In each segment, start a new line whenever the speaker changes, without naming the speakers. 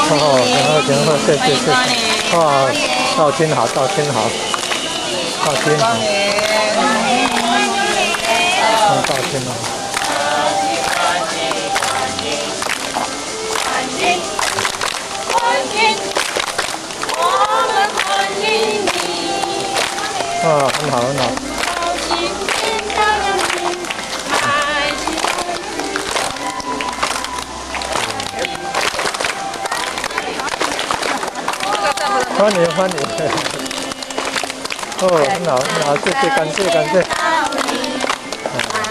哦，真好真好，謝謝謝謝。哇，道親好，道親好，道親好，嗯，道親好。啊，很好很好。歡迎歡迎，哦，很好很好，謝謝感謝感謝，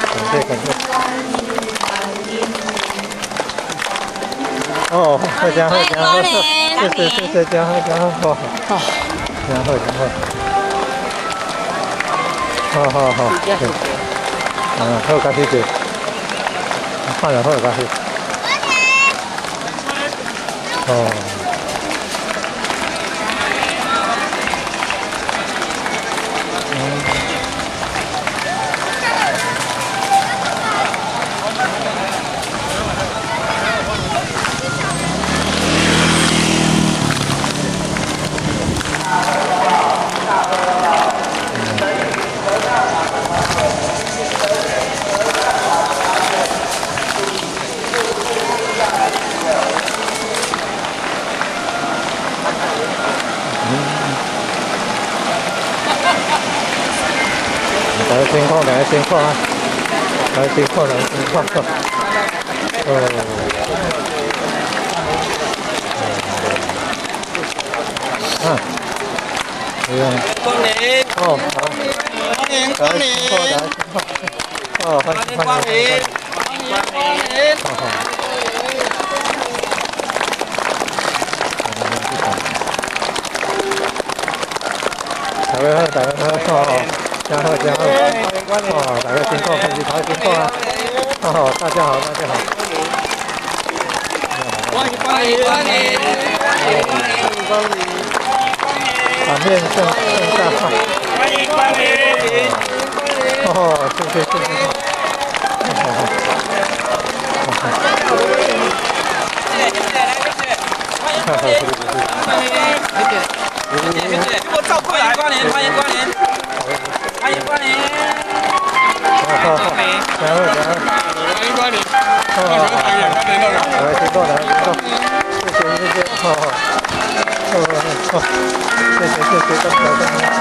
感謝感謝。哦，好真好真好，謝謝謝謝，真好真好，好，真好真好。好好好，對，嗯，好，開始做，看了好開始。哦。大家辛苦，大家辛苦啊！大家辛苦，大家辛苦。哦。啊。哎呀。
光臨。
哦，好。
歡迎光臨。
大家辛苦，哦，歡迎
光臨。歡迎光臨。
好好。大家好，大家好，真好，真好，哦，大家辛苦，平時頭辛苦啊！哦，大家好，大家好。
歡迎光臨，歡迎光臨，
場面盛盛大。
歡迎光臨。
哦，謝謝謝謝。好好。
謝謝謝謝，來謝謝。歡迎光臨。謝謝謝謝，給我照過來，光臨，歡迎光臨。歡迎光臨。
好好，加油加油！
歡迎光臨。
好好好，來辛苦來辛苦，謝謝謝謝，好好，好好，謝謝謝謝，感謝感謝。